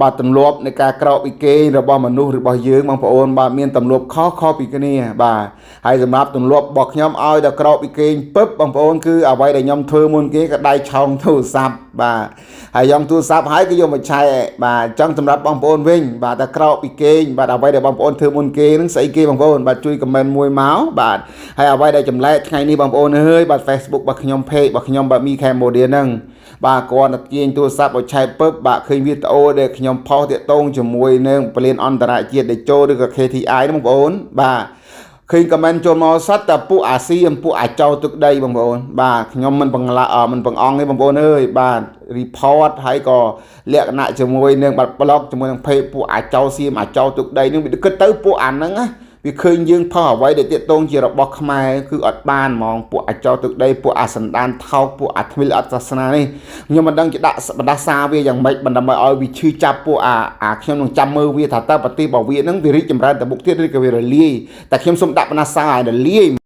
បាទទម្លាប់នៃការក្រោកពីគេងរបស់មនុស្សរបស់យើងបងប្អូនបាទមានទម្លាប់ខុសៗពីគ្នាបាទហើយសម្រាប់ទម្លាប់របស់ខ្ញុំឲ្យតែក្រោកពីគេងពឹបបងប្អូនគឺអ្វីដែលខ្ញុំធ្វើមុនគេក៏ដៃឆោងទូរស័ព្ទបាទហើយយកទូរស័ព្ទហើយគឺយកមកឆែកបាទអញ្ចឹងសម្រាប់បងប្អូនវិញបាទតែក្រោកពីគេងបាទអ្វីដែលបងប្អូនធ្វើមុនគេហ្នឹងស្អីគេបងប្អូនបាទជួយ comment មួយមកបាទហើយអ្វីដែលចម្លែកថ្ងៃនេះបងប្អូនអើយបាទ Facebook របស់ខ្ញុំ page របស់ខ្ញុំបាទ Mi Cambodia ហ្នឹងបាទគ្រាន់តែទាញទូរស័ព្ទឲ្យឆែកពឹបបាទឃើញវីដេអូដែលខ្ញុំផុសទាក់ទងជាមួយនឹងពលានអន្តរជាតិតេជោឬក៏ KTI ហ្នឹងបងប្អូនបាទឃើញ comment ចូលមកសត្វតែពួកអាស៊ីអំពួកអាចោទឹកដីបងប្អូនបាទខ្ញុំមិនបង្ឡាមិនបង្អង់ទេបងប្អូនអើយបាទ report ហើយក៏លក្ខណៈជាមួយនឹងបាត់ប្លុកជាមួយនឹង page ពួកអាចោសៀមអាចោទឹកដីនឹងវាគិតទៅពួកអាហ្នឹងណាវាឃើញយើងផុសអ្វីដែលទាក់ទងជារបស់ខ្មែរគឺអត់បានហ្មងពួកអាចោទឹកដីពួកអាសន្តានថោកពួកអាថ្មីលអត់សាសនានេះខ្ញុំមិនដឹងជាដាក់បណ្ដាសាវាយ៉ាងម៉េចបណ្ដើម្បីឲ្យវាឈឺចាប់ពួកអាអាខ្ញុំនឹងចាំមើលវាថាតើប្រទេសរបស់វាហ្នឹងវារីកចម្រើនទៅមុខទៀតឬក៏វារលាយតែខ្ញុំសូមដាក់បណ្ដាសាឲ្យរលាយ។